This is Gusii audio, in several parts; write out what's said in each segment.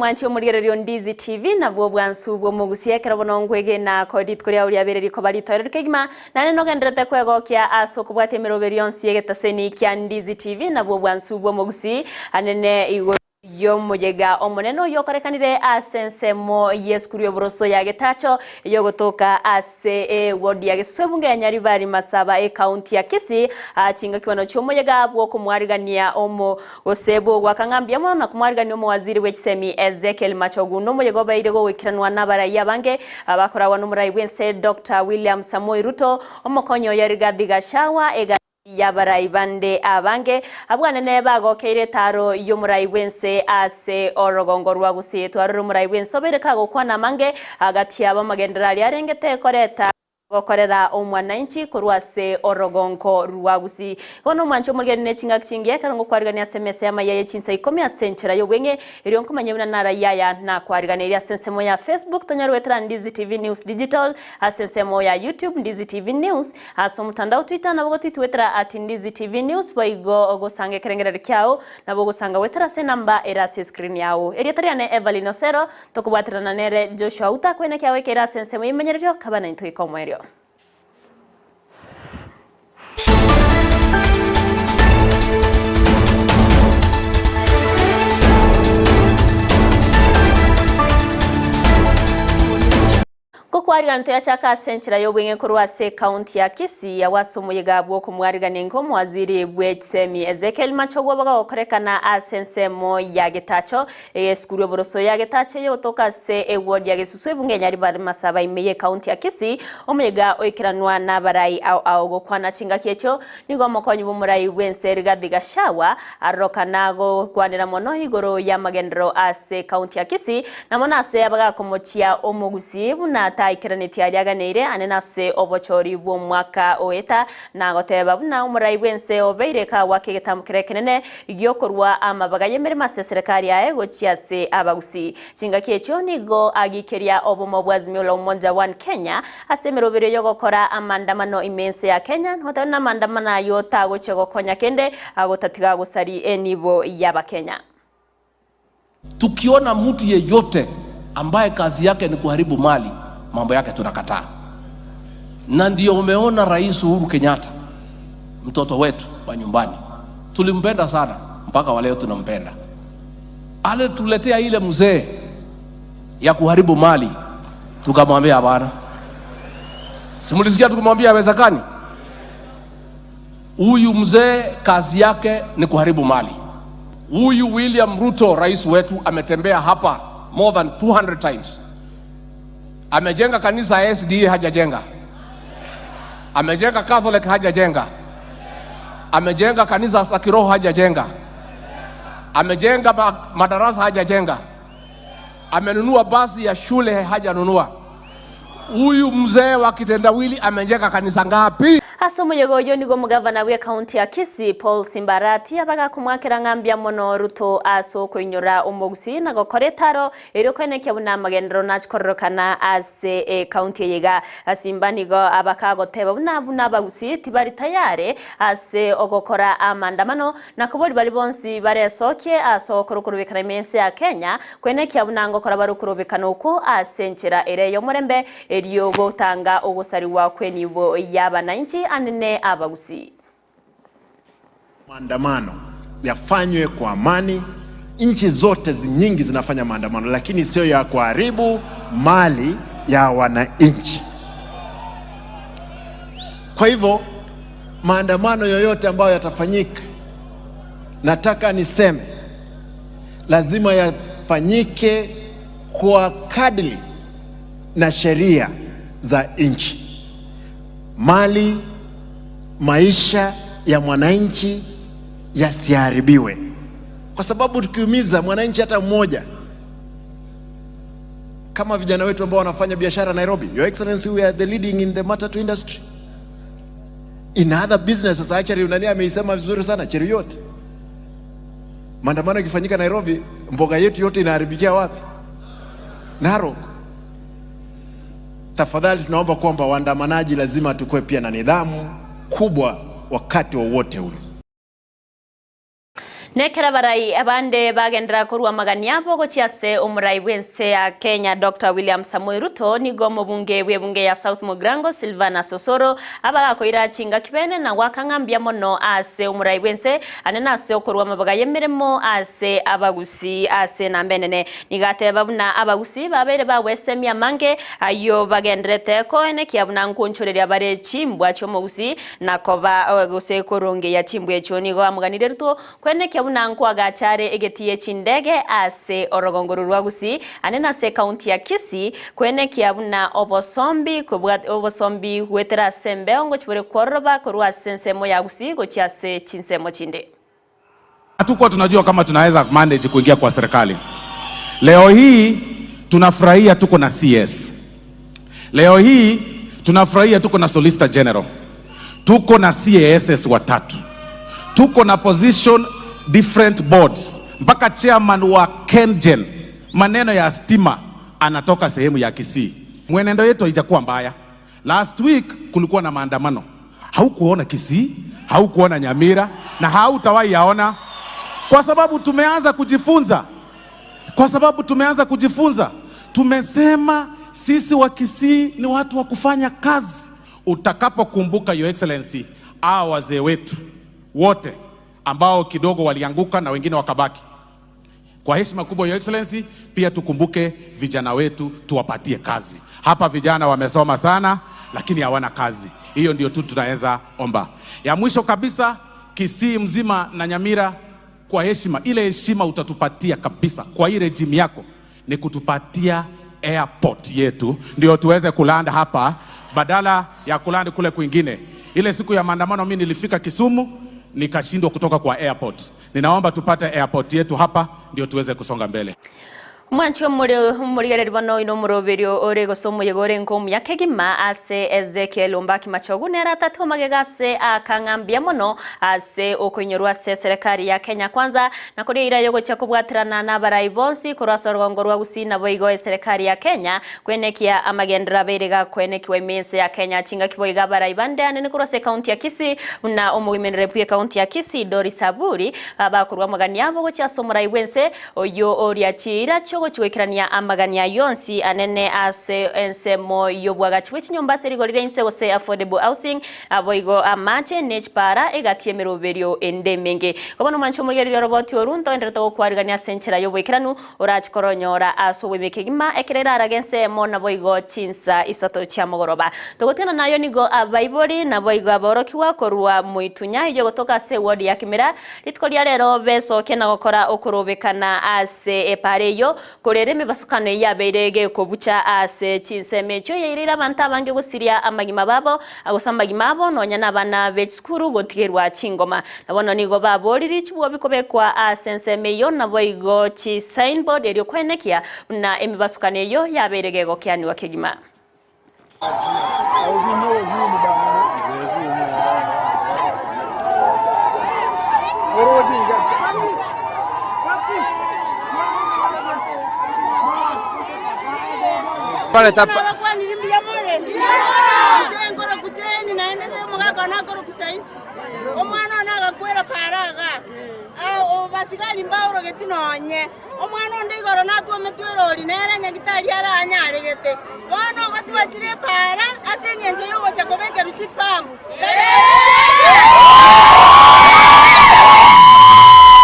omwanchi omorigereria o Ndizi TV, nabwo obwansu bw'omogusia ekero bono nkwegena ko rituko riao riabeire rikoba ritoereru kegima, naende nogendererete kwegokia ase okobwatia emeroberio yonsi y'egetaseni kia Ndizi TV, nabwo obwansu bw'omogusi anene igoro y'omoyega omonene oyio okorekanire ase ensemo y'esukuru y'oboroso ya Getacho eyogotoka ase ewodi ya Gesusu ebunge ya Nyaribari Masaba ekaunti ya Kisii aa chingaki bono chi'omoyega bw'okomwarigania omo Gose bw'ogoaka ng'a mbuya mono na komwarigania omowaziri bwe chisemi Ezekiel Machogu nomoyega obeire gogoikeranwa nabarai abange abakoragwa nomorai bw'ense Doctor William Samoei Ruto, omokonyi oye Rigathi Gachagua, egati y'abarai bande abange abwanene bagokeire etaaro y'omorai bw'ense ase orogongo rwa Gusii. Twarorire omorai bw'ense obeire kagokwana amange agati abo amagenderero aria arengete koreta Gokorera omwananchi korwa ase orogongo rwa Gusii. Bono omwanche omorigani ne chingaki chingiya ekero ngokwarigania ase emesa y'amaiga ye chinsa ikomi ase enchera y'obweng'e, erio nkomanye buna narai aya nakwariganeirie ase ensemo ya Facebook tonyare goetera Ndizi TV News Digital, ase ensemo ya YouTube Ndizi TV News, ase omotandao Twitter nabo gotwiti goetera at Ndizi TV News boigo ogosanga ekerengererio kiao nabo ogosanga goetera ase enamba ere ase escreen yao. Erieta riane Evelyn Osero. Tokobwaterana nere Joshua otakwene kiago ekeire ase ensemo y'emenyereri okaba naintwe goika omoerio. Ngokwarigana toyachaka ase enchera y'obweng'e korwa ase ekaunti ya Kisii agwo ase omoyega bw'okomwarigania inka omowaziri bwe chisemi Ezekiel Machogu bogagokorekana ase ensemo ya Getacho Esukuru y'oboroso ya Getache eyogotoka ase eward ya Gesusu ebunge ya Nyaribari Masaba ime y'ekaunti ya Kisii, omoyega oikeranwa nabarai ao ao gokwana chingaki echio nigo omokonyi bw'omorai bw'ense Rigathi Gachagua arorokana gokwanera mono igoro y'amagenderero ase ekaunti ya Kisii na mono ase abagakomochia omogusii buna taikeranetie aria aganeire ane nase obochori bw'omwaka oeta na goteba buna omorai bw'ense obeire kagwaka egetambo keria ekenene gi'okorua amabaga y'emeremo ase eserekari yaye gochia ase abagusii. Chingaki echio nigo agikeria obomo bwa Azimio la Umoja One Kenya ase emeroberio y'ogokora amandamano ime ense ya Kenya, goteba buna amandamano ayio tagochia gokonya kende gotatiga gosari enibo y'Abakenya. Tukiona mtu yeyote ambaye kazi yake ni kuharibu mali, mambo yake tunakataa. Na ndio umeona Rais Uhuru Kenyatta, mtoto wetu wa nyumbani, tulimpenda sana mpaka wa leo tunampenda. Alituletea ile mzee ya kuharibu mali, tukamwambia hapana. Simulisikia tukimwambia haiwezekani? Huyu mzee kazi yake ni kuharibu mali. Huyu William Ruto rais wetu ametembea hapa more than 200 times. Amejenga kanisa ya SDA hajajenga, amejenga Catholic hajajenga, amejenga kanisa za kiroho hajajenga, amejenga madarasa hajajenga, amenunua basi ya shule hajanunua. Huyu mzee wa kitendawili amejenga kanisa ngapi? Ase omoyega oyio nigo omogavana bw'ecounty ya Kisii Paul Simba Arati abaga komwakera ng'a mbuya mono Ruto ase okoinyora omogusii na gokora etaro erio koenekia buna amagenderero nachi kororokana ase ecounty eye iga. Simba nigo abakagoteba buna buna abagusii tibari tayari ase ogokora amandamano Na koboria baria bonsi baresokie ase okorokobekana ime y'ense ya Kenya, kwenekia buna ngokora bare okorobekana okwo ase enchera ere y'omorembe, erio gotanga ogosarigwa kw'enibo y'abanainchi anene abagusii. Maandamano yafanywe kwa amani. Nchi zote nyingi zinafanya maandamano, lakini sio ya kuharibu mali ya wananchi. Kwa hivyo maandamano yoyote ambayo yatafanyika, nataka niseme lazima yafanyike kwa kadri na sheria za nchi. Mali, maisha ya mwananchi yasiharibiwe, kwa sababu tukiumiza mwananchi hata mmoja, kama vijana wetu ambao wanafanya biashara Nairobi, Your Excellency, we are the leading in the matatu industry in other businesses. Actually, nani ameisema vizuri sana, Cheruiyot. Maandamano ikifanyika Nairobi, mboga yetu yote inaharibikia wapi? Narok. Tafadhali tunaomba kwamba waandamanaji lazima tukue pia na nidhamu kubwa wakati wowote ule. Nekero abarai abande bagenderera korua amagani abo gochia ase omorai bw'ense ya Kenya Doctor William Samoei Ruto, nigo omobunge bw'ebunge ya South Mugirango Silvanus Osoro abagakoira chingaki bene na goaka ng'a mbuya mono ase omorai bw'ense ane nase okorua amabaga y'emeremo ase abagusii ase enamba enene. Nigo ateba buna abagusii babeire bagwesemia amange ayio bagendererete koenekia buna nkoonchoreria bare chimbwa chi'omogusii Na koba gose korongeyia chimbwa echio nigo amoganirie Ruto kwenekia buna nkoagacha are egetii ye chindege ase orogongo rorwa Gusii ande nase ekaunti ya Kisii kwenekia buna obosombi obosombi goetera ase embeo ngochibore kwororoba korwa ase ensemo ya Gusii gochia ase chinsemo chinde. Hatukuwa tunajua kama tunaweza manage kuingia kwa serikali. Leo hii tunafurahia tuko na CS. Leo hii tunafurahia tuko na Solicitor General. Tuko na CASS watatu. Tuko na position different boards. Mpaka chairman wa KenGen maneno ya stima anatoka sehemu ya Kisii. Mwenendo yetu haijakuwa mbaya. Last week kulikuwa na maandamano, haukuona Kisii, haukuona Nyamira na hautawahi yaona, kwa sababu tumeanza kujifunza, kwa sababu tumeanza kujifunza. Tumesema sisi wa Kisii ni watu wa kufanya kazi. Utakapokumbuka Your Excellency, hawa wazee wetu wote ambao kidogo walianguka na wengine wakabaki kwa heshima kubwa Your Excellency, pia tukumbuke vijana wetu, tuwapatie kazi. Hapa vijana wamesoma sana, lakini hawana kazi. Hiyo ndio tu tunaweza omba. Ya mwisho kabisa, Kisii mzima na Nyamira, kwa heshima ile heshima utatupatia kabisa kwa hii regime yako ni kutupatia airport yetu, ndio tuweze kulanda hapa badala ya kulanda kule kwingine. Ile siku ya maandamano mimi nilifika Kisumu nikashindwa kutoka kwa airport. Ninaomba tupate airport yetu hapa ndio tuweze kusonga mbele. Omwanchi omore omorigereria bono oino omoroberio ore gose omoyega ore nkomuya kegima ase Ezekiel Ombaki Machogu nere atatwe amagega ase akang'a mbuya mono ase okoinyorwa ase eserekari ya Kenya Kwanza na koria eira yogochia kobwaterana nabarai bonsi korwa ase orogongo rwa Gusii naboigo eserekari ya Kenya Kwenekia amagenderero abeire gakwenekiwa ime y'ense ya Kenya chingaki boigo abarai bande anene korwa ase ekaunti ya Kisii buna omoimenere bw'ekaunti ya Kisii Doris Aburi bakorwa amagani abo gochia ase omorai bw'ense oyio oria chiira chiogochia goikerania amagani ayio onsi anene ase ensemo y'obwagachi bwe chinyomba ase rigori ria inse gose affordable housing Naboigo amache ne chipaara egati y'emeroberio ende emenge. Igo bono mwanche omorigereria oroboti oru, ntogenderete gokwarigania ase enchera y'oboikeranu, orache koronyora ase oboime kegima, ekero erarage ensemo naboigo chinsa isato chia mogoroba. Togotigana nayo nigo abaibori naboigo aborokigwa korwa moitunya eyio gotoka ase ewodi ya Kimera rituko ria rero besokia na gokora okorobekana ase epaara eyio Korende emebasokano eyio yabeire gekobucha ase chinsemo echio yaireire abanto abange gosiria amagima babo, gose amagima abo, nonya nabana be chisukuru gotigerwa chingoma. Na bono nigo baboriri chibwobi kobekwa ase ensemo eyio, naboigo chi signboard erio koenekia buna emebasokano eyio yabeire gegokeanigwa kegima. Nabakwanirie mbuya more? Inche nkoroku Jane, naende ase omogaka one akoroku Saisi. Omwana one agakwera para igaa, abasigari mbaorogeti nonye. Omwana onde igoro natwometwe erori, nere nyagitari aranyaregete. Bono igo twachire epaara ase engencho y'ogocha kobekerwa chipampu.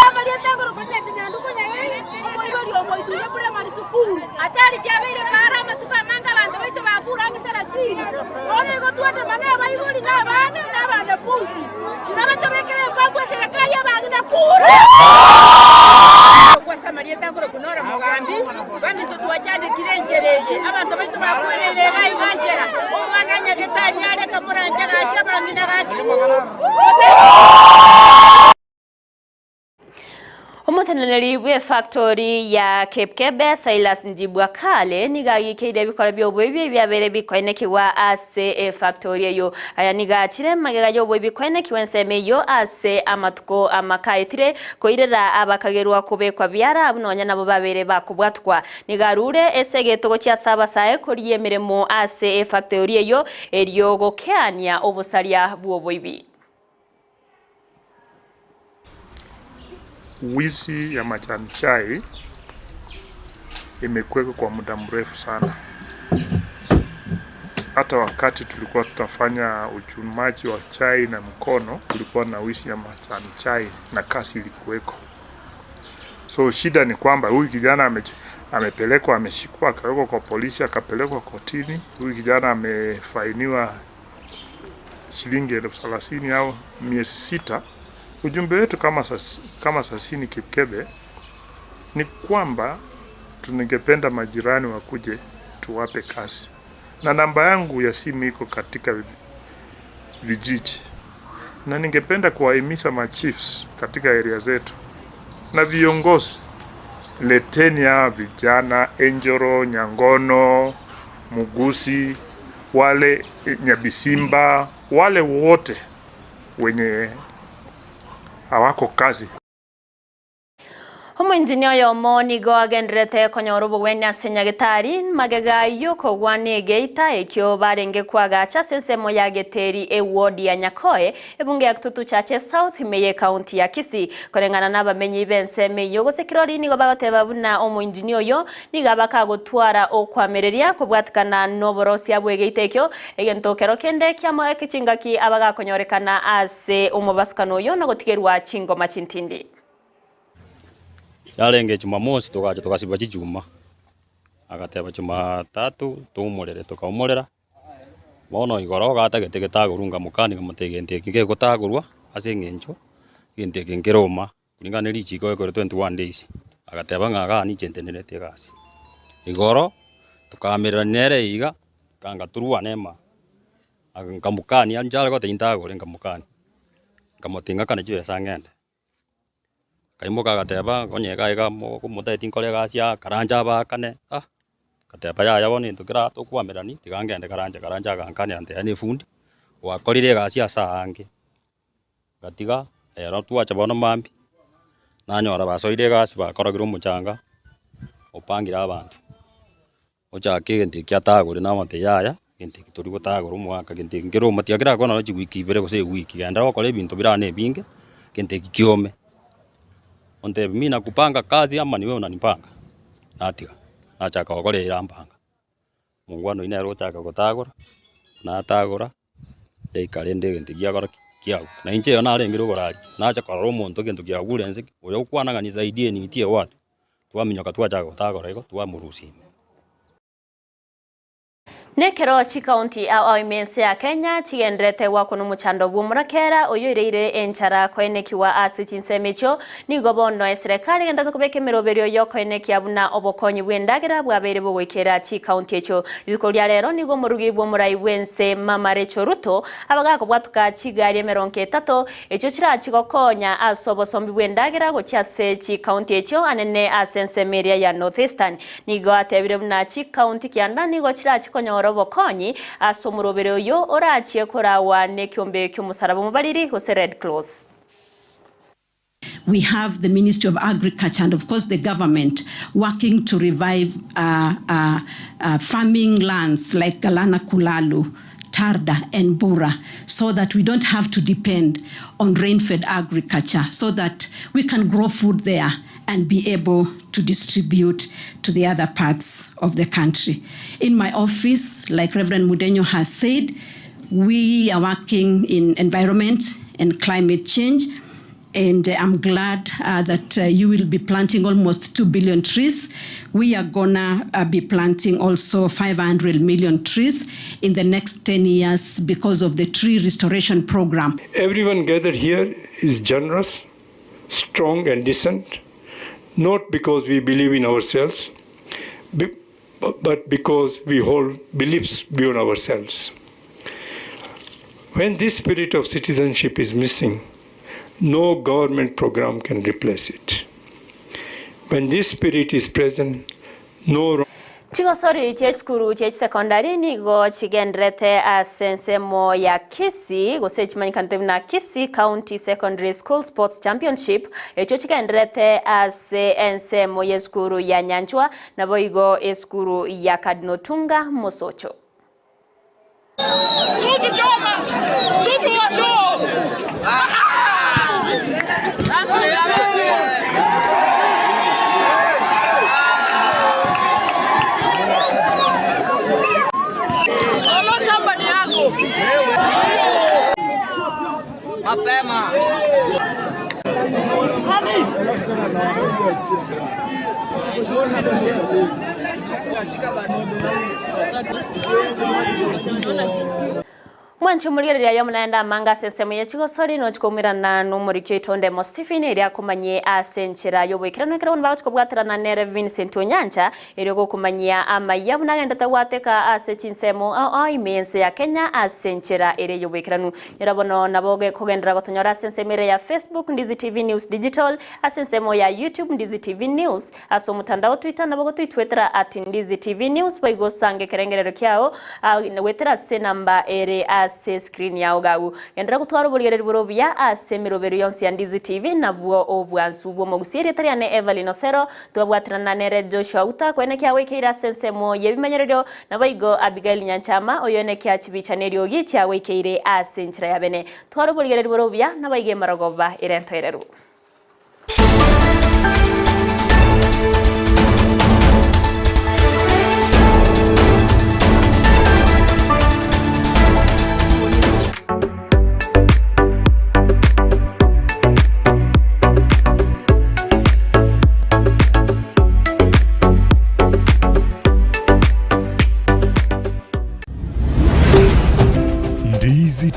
Amarieta agorokwa Juliet Nyanduko Nyayayi, omoibori o Moitunya Primary School. Achari chiabeire epaara amatuko amange abanto baito bakure ang'e sarasini. Bono igo twandamana abaibori na abana na abanafunsi. Tiga batobekere epampu eserekari abang'ina kure. Ase amarieta akorokwa Nora Mogambi, baminto twachandekire enchera eye, abanto baito bakwereire iga iga nchera, omwana nyagetari are kamoranche gaki abang'ina gaki Omoteneneri bw'efactori ya Kipkebe, Silas Njibwa Kale, nigo agikeire ebikora bi'oboibi ebiabeire bikoenekigwa ase efactori eyio. Aya nigo achire magega y'oboibi koenekigwa ensemo eyio ase amatuko amakaetire koirera abakagerwa kobekwa biara nonya nabo babeire bakobwatkwa. Nigo arure ase egeto gochia ase abasae korigia emeremo ase efactori eyio erio gokeania obosaria bw'oboibi. Wizi ya majani chai imekuweko kwa muda mrefu sana. Hata wakati tulikuwa tunafanya uchumaji wa chai na mkono, kulikuwa na wizi ya majani chai na kazi ilikuweko. So shida ni kwamba huyu kijana ame, amepelekwa, ameshikwa, akawekwa kwa polisi, akapelekwa kotini. Huyu kijana amefainiwa shilingi 30,000 au miezi 6. Ujumbe wetu kama Sasini Kipkebe ni kwamba tungependa majirani wakuje tuwape kazi, na namba yangu ya simu iko katika vijiji, na ningependa kuwahimiza machiefs katika area zetu na viongozi, leteni hawa vijana Enjoro, Nyangono, Mugusi, wale Nyabisimba, wale wote wenye hawako kazi. Omoengineer oyomo nigo agenderete konyora obogwenia ase nyagetari magega y'okogwa na egeita ekio barenge kwagacha ase ensemo ya Geteri eward ya Nyakoe ebunge ya Kitutu Chache South ime y'ecounty ya Kisii. Koreng'ana na abamenyi b'ensemo eyio gose kirori nigo bagoteba buna omoengineer oyo nigo abakagotwara okwamereria kobwatikana na oborosia bw'egeita ekio egento kero kende kiamo ekechingaki abagakonyorekana ase omobasukano oyo na gotigerwa chingoma chintindi. Yarenge Jumamosi togacha togasibwa chichuma, agateba Jumatatu toumorere, tokaumorera, bono igoro gatagete getagorwa nkamokania nkamotebia egento eke nkegotagorwa ase eng'encho, egento eke nkeroma kulingana na richiko ekore 21 days, agateba ng'a igaa ninche ntenerete egasi. Igoro, tokaamererania nere iga, kanga torwane ema, nkamokania inche are gotebia ntagore nkamokania, nkamotebia ng'akane chibesa ng'ende. Akaimoka agateba onye iga iga motaeti nkore egasi aa karanja abaakane ah, agateba yaya bono egento kera tokoamererani tiga ngende karanja, karanja agankania agantebia na efundi gwakorire egasi ase aange, ngatiga ero twacha bono mambia, nanyora basoire egasi bakorogire omochanga, opangire abanto. Ochake egento ekio atagore namotebia yaya, egento eke tori gotagora omogaka gento eke nkere omo tiga kerakore nonye chiwiki ibere gose ewiki, genda gokora ebinto bire aa ebinge, egento eki kiome. Ontebia mi nakupanga kazi ama niwe unanipanga? Natiga, nachaka gokora ere ampanga. Mongwana oyio nere ochaka gotagora, natagora, yaika rende egento kiakora ki? Kiagwa. Na inche igo narengire oboraria, nacha korora omonto egento kiagure nse, oyo okwana ng'a nisaidie niitie watu. Twaminyoka twachaka gotagora igo, twamorusia ime. Nekero chikaunti ao ao ime ense ya Kenya chigendererete goakwa nomochando bw'omorakera oyio oireire enchara koenekiwa ase chinsemo echio, nigo bono eserekari egendererete kobeka emeroberio y'okoenekia buna obokonyi bw'endagera bwabeire bogoikera chikaunti echio. Rituko ria rero nigo omorugi bw'omorai bw'ense Mama Rachel Ruto abagakobwatuka chigari emerongo etato Echio chirachi gokonya ase obosombi bw'endagera gochia ase chikaunti echio anene ase ensemo eria ya North Eastern. Nigo atebire buna chikaunti kianda nigo chirachi konyora obokonyi ase omorobere oyio orachie koragwa nekiombe ki'omosaraba omobariri gose Red Cross. We have the Ministry of Agriculture and of course the government working to revive uh, uh, uh, farming lands like Galana Kulalu, Tarda and Bura so that we don't have to depend on rain-fed agriculture so that we can grow food there and be able to distribute to the other parts of the country. In my office, like Reverend Mudenyo has said, we are working in environment and climate change. And I'm glad that you will be planting almost 2 billion trees. We are gonna be planting also 500 million trees in the next 10 years because of the tree restoration program. Everyone gathered here is generous, strong and decent, not because we believe in ourselves, but because we hold beliefs beyond ourselves. When this spirit of citizenship is missing, no government program can replace it. When this spirit is present, no Chigosori chie chisukuru chie chisecondary nigo chigenderete ase ensemo ya Kisii gose chimanyekanete buna Kisii County Secondary School Sports Championship echio chigenderete ase ensemo y'esukuru ya Nyanchwa naboigo esukuru ya Cardinal Otunga Mosocho. Mwanche omorigereria aye omonaende amange ase ensemo ye chigosori, nochi koumerana nomoriki oito Ndemo Stephen, erio akomanyie ase enchera y'oboikeranu ekero bono bagochi kobwaterana nere Vincent Onyancha, erio gokomanyia amayia buna agendete gwateka ase chinsemo ao ao ime y'ense ya Kenya ase enchera ere y'oboikeranu. Nyora bono nabo okogenderera gotonyora ase ensemo ere ya Facebook Ndizi TV News Digital, ase ensemo ya YouTube Ndizi TV News, Ase omotandao Twitter nabo gotoitwetera at Ndizi TV News boigo osange ekerengererio kiao goetera ase enamba ere ase escreen yao gagu. Genderera gotwara oborigereria bore obuya ase emeroberio yonsi ya Ndizi TV nabwo obwansu bw'omogusia erieta riane Evelyn Osero twabwaterana nere Joshua Uta koenekia agoikeire ase ensemo y'ebimanyererio naboigo Abigail Nyanchama oyoenekia chibicha neriogi chiagoikeire ase enchera ya bene. Twara oborigereria bore obuya naboigo emarogoba ere entoereru. Ndizi.